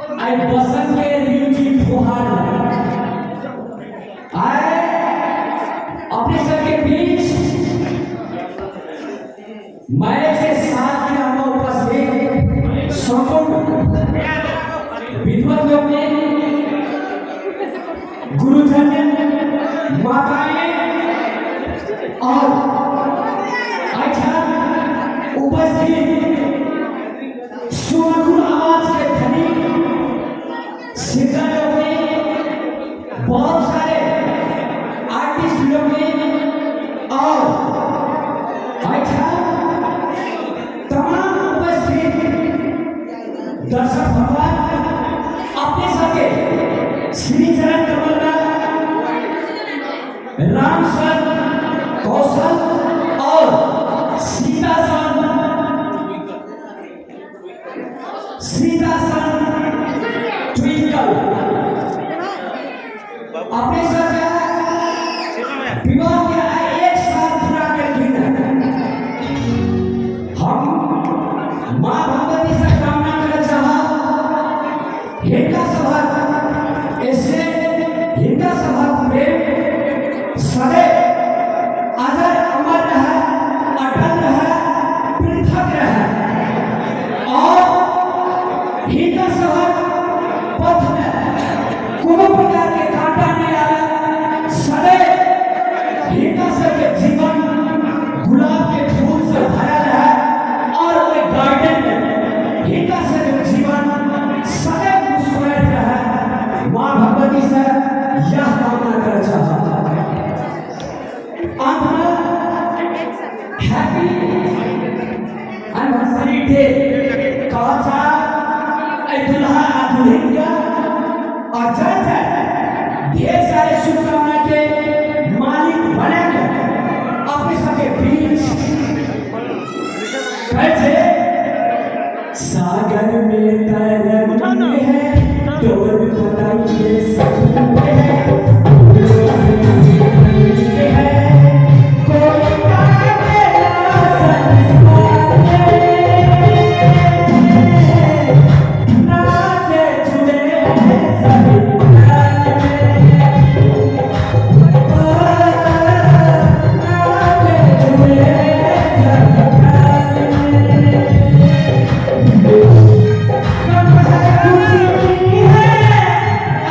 आइ बसंत के रिमझिम फुहार आए अपने सबके बीच मैं से साथ के हम उपस्थित संपूर्ण विद्वत लोग ने, गुरुजन, माताएं और अच्छा उपस्थित सुमधुर आवाज के धनी सिंगर लोग ने, बहुत सारे आर्टिस्ट लोग ने और अच्छा तमाम उपस्थित दर्शक भगवान, अपने सबके श्री चरण कमल राम सर कौशल और सीता सन, सीता सन ट्विंकल, अपने सबके विवाह के आए एक साल पूरा केलखिन। हम माँ भगवती से कामना करे चाहब, हिनका सभक ऐसे हिनका सभक प्रेम सदैव अजर अमर रहे, अटल रहे, पृथक रहे और हिनका सभक पथ में कोनो प्रकार के कांटा नहीं आवे। सदैव हिनका सबके जीवन गुलाब के फूल से भरल है और ओहि गार्डन में हिनका सबके जीवन सदैव मुस्कुराइत रहे, माँ भगवती से यह कामना करे चाहब। अंत में हैप्पी एनिवर्सरी डे कहल चाहब एहि दुल्हा आ दुल्हन के और जाय जाय ढेर सारे शुभकामना के मालिक बना के अपने सबके बीच कहै छै, सागर में तरंग है, डोर पतंग संग है, है कोई काटे ना संसार में, नाते जुड़े हैं सभी प्यार में, नाते जुड़े हैं सभी प्यार में। कम है खुशी है,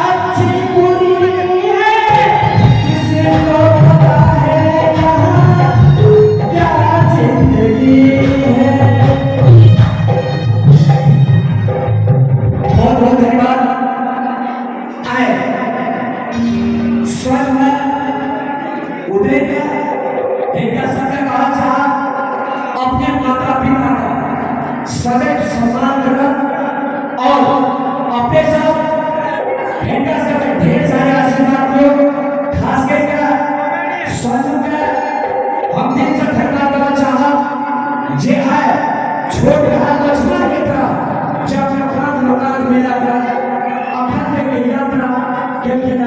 अच्छी बुरी है, किसको पता है यहाँ क्या जिंदगी है। बहुत बहुत धन्यवाद। आए स्वयं में उदय का हिनका सबके कहा चाह, अपने माता पिता का सदैव सम्मान करब और अपने सब हिनका सबके ढेर सारे आशीर्वाद दियो। खास करके सोनू के हम दिल से धन्यवाद देना चाहब, जे आए छोट रहा लक्ष्मण के तरह जब अपना कांध में कांध मिला कर अखन तक के यात्रा केलखिन।